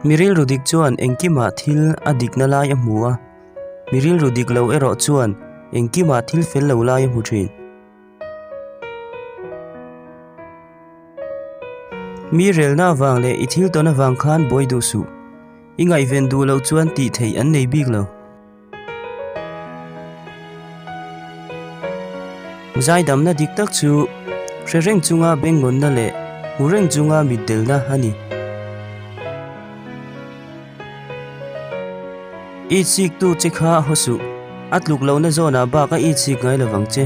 Mi rilru dik chuan engkimah thil a dikna lai a hmu a, mi rilru dik lo erawh chuan engkimah thil fel lo lai a hmu thin. Mi relna avang leh i thil tawn avang khan buai duh suh. I ngaihven duh loh chuan tih theih an nei bik lo. Zaidamna dik tak chu hre reng chunga bengngawnna leh hmu reng chunga mitdelna a ni. I chiktu che kha haw suh, a tluk lohna zawnah bak a i chik ngai lovang che.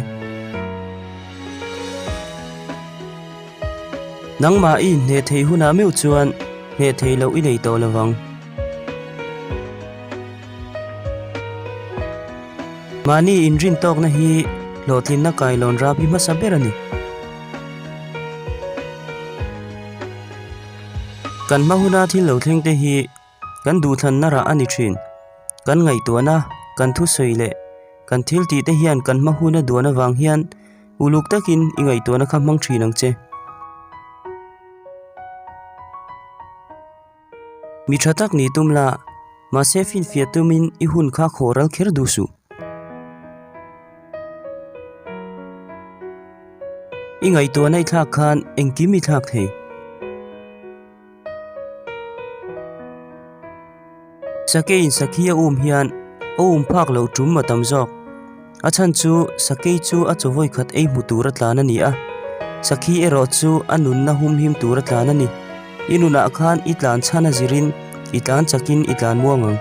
Nangmah i inhneh theih hunah meuh chuan hneh theih loh i nei tawh lovang. Mahni inrin tawkna hi hlawhtlinna kailawn rap hi hmasa ber a ni. Kan hma huna thil lo thleng te hi kan duhthlanna rah a ni thin. Kan ngaihtuahna, kan thusawi leh kan thil tih te hian kan hma huna duan avang hian uluk takin i ngaihtuahna kha hmang thin ang che. Mi tha tak ni tum la, mahse finfiah tumin i hun kha khawh ral kher duh suh. I ngaihtuahna i thlak khan engkim i thlak thei. Sakeiin sakhi a um hian a um phak loh tum a tam zawk. A chhan chu sakei chu a chaw vawi khat ei hmu tur a tlan a ni a, sakhi erawh chu a nunna humhim tur a tlan a ni. I nunah khan i tlan chhan a zirin i tlan chakin i tlan muang ang.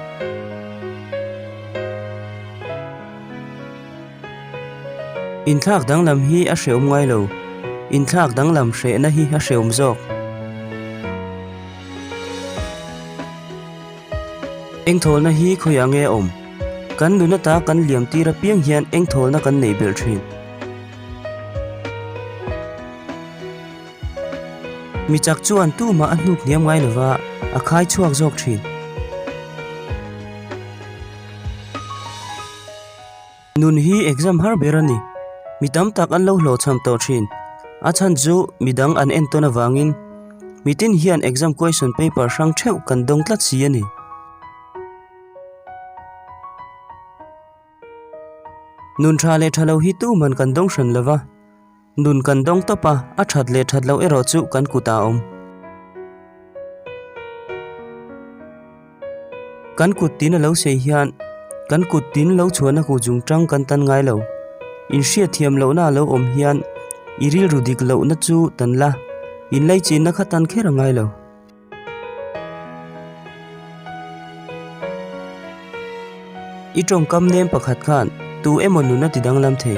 Inthlak danglam hi a hrehawm ngai lo, inthlak danglam hrehna hi a hrehawm zawk. Engthawlna hi khawiah nge a awm? Kan nun ata kan liam tir apiang hian engthawlna kan nei belh thin. Mi chak chuan tumah a hnuk hniam ngai lova, a khai chhuak zawk thin. Nun hi exam har ber a ni. Mi tam tak an lo hlawhchham tawh thin. A chhan chu midang an entawn avangin mitin hian exam question paper hrang theuh kan dawng tlat si a ni. Nun tha leh tha lo hi tuman kan dawng hran lova, nun kan dawng tawp a, a that leh that loh erawh chu kan kutah a awm. Kan kut tin a lo sei hian kan kut tin lo chhuahna ku chung tang kan tan ngai lo. Inhriat thiam lohna a lo awm hian i rilru dik lohna chu tan la, inlaichinna kha tan kher a ngai lo. I tawngkam nem pakhat khan tu emaw nun a ti danglam thei.